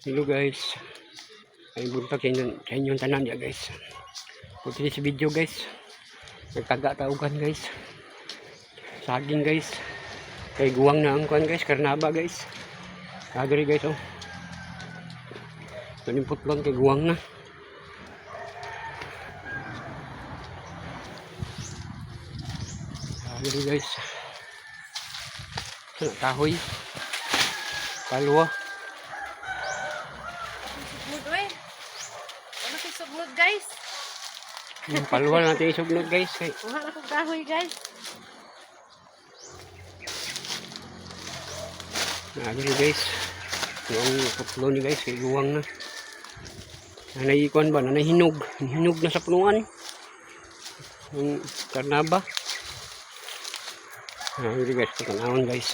Hello guys. Ay buntag sa inyong tanan ya, guys. For today's video, guys. Nagtaga taugan, guys. Saging, guys. Kay guwang na ang kuan, guys, karnaba, guys. Agri, guys, oh. Kaning putlon kay guwang na. Agri, guys. Ano, kahoy. Kalwa. Sugnod, oy. Wala ko'y sugnod, guys. Yung palwa natin isugnod, guys. Kay Wala na kong kahoy, guys. Agri, guys. Yung putlo ni, guys, kay guwang na. Nanay kuan ba, nanay hinog. Hinog na sa punuan. Yung karnaba. Agri, guys, patanawon, guys.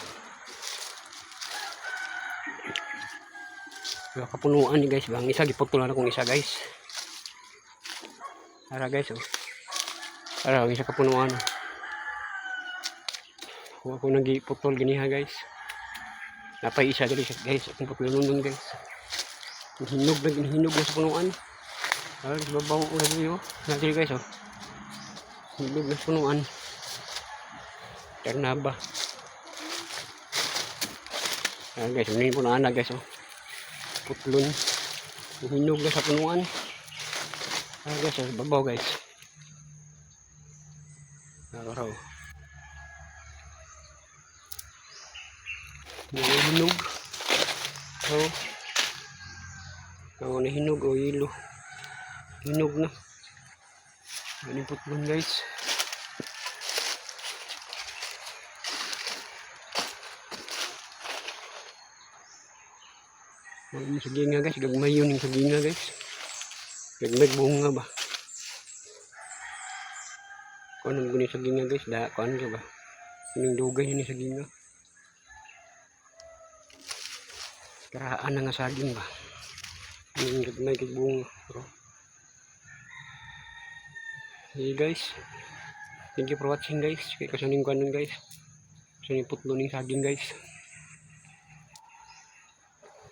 Wala kapunuan ni, guys. Bang isa giputol na akong isa, guys. Ara, guys, oh. Ara ang isa kapunuan. Kuha ko nang giputol ganiha, guys. Napay isa dali siya, guys. Akong putulon nun, guys. Hinog na hinog na sa punuan. Ara sa babaw ulan niyo. Nadiri, guys, oh. Hinog na sa punuan. Karnaba. Ayan, guys, ini punuan na, guys, oh. Putlon. Hinog na sa punuan. Ayan, guys, sa babaw, guys. Araw. Hinog. Oh. Oh, nahinog o ilo. Hinog na. Galing putlon, guys. Yung saginga, guys, gagmay yun yung saginga, guys. Gagmay bunga ba. Kuan ang guni saginga, guys, da kuan ka ba. Ining dugay ni saginga. Karaan na nga saging ba. Yung gagmay kay bunga. Pero, hey guys. Thank you for watching, guys. Kay kasuning kuan nun, guys. Kasuning putlo ning saging, guys.